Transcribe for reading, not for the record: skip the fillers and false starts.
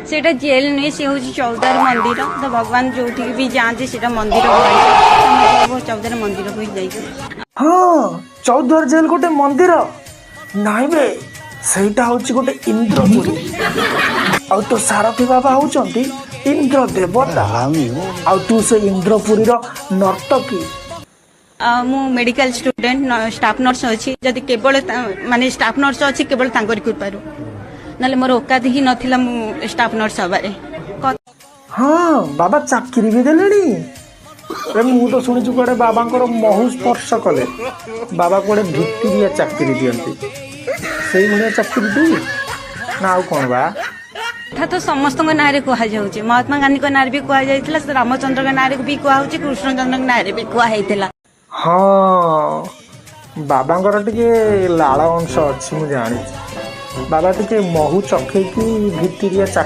ସେଇଟା ଜେଲ୍ ନୁହେଁ, ସେ ହେଉଛି ଚୌଦ୍ୱାର ମନ୍ଦିର। ତ ଭଗବାନ ଯୋଉଠିକି ବି ଯାଆନ୍ତି, ସେଇଟା ମନ୍ଦିର କୁହାଯାଏ। ଚୌଦ୍ୱାର ମନ୍ଦିରକୁ ହିଁ ଯାଇଛୁ। ହଁ, ଚୌଦ୍ୱାର ଜେଲ୍ ଗୋଟେ ମନ୍ଦିର ନାଇଁ ବେ, ସେଇଟା ହଉଛି ଗୋଟେ ଇନ୍ଦ୍ରପୁରୀ। ଆଉ ତୋ ସାରଥୀ ବାବା ହଉଛନ୍ତି ଇନ୍ଦ୍ର ଦେବତା, ଆଉ ତୁ ସେ ଇନ୍ଦ୍ରପୁରୀର ନର୍ତ୍ତକୀ। ଆଉ ମୁଁ ମେଡିକାଲ ଷ୍ଟୁଡେଣ୍ଟ, ଷ୍ଟାଫ୍ ନର୍ସ ଅଛି। ଯଦି କେବଳ ମାନେ ଷ୍ଟାଫ୍ ନର୍ସ ଅଛି କେବଳ ତାଙ୍କରି କୃପାରୁ, ନହେଲେ ମୋର ଓକାତ ହିଁ ନଥିଲା ମୁଁ ଷ୍ଟାଫ୍ ନର୍ସ ହବାରେ। ହଁ, ବାବା ଚାକିରି ବି ଦେଲେଣି। ଏ ମୁଁ ତ ଶୁଣିଛି କୁଆଡେ ବାବାଙ୍କର ମହୁ ସ୍ପର୍ଶ କଲେ ବାବା କୁଆଡେ ଭିତିରିଆ ଚାକିରି ଦିଅନ୍ତି। ସେଇଭଳିଆ ଚାକିରି ଦେଇ ନା ଆଉ କଣ ବା? କଥା ତ ସମସ୍ତଙ୍କ ନାଁରେ କୁହାଯାଉଛି। ମହାତ୍ମା ଗାନ୍ଧୀଙ୍କ ନାଁରେ ବି କୁହାଯାଇଥିଲା, ରାମଚନ୍ଦ୍ରଙ୍କ ନାଁରେ ବି କୁହାହଉଛି, କୃଷ୍ଣଚନ୍ଦ୍ରଙ୍କ ନାଁରେ ବି କୁହା ହେଇଥିଲା। ହଁ, ବାବାଙ୍କର ଟିକେ ଲାଳ ଅଂଶ ଅଛି, ମୁଁ ଜାଣିଛି। ବାବା ଟିକେ ମହୁ ଚଖେଇକି ଭିତିରିଆ ଚାକିରି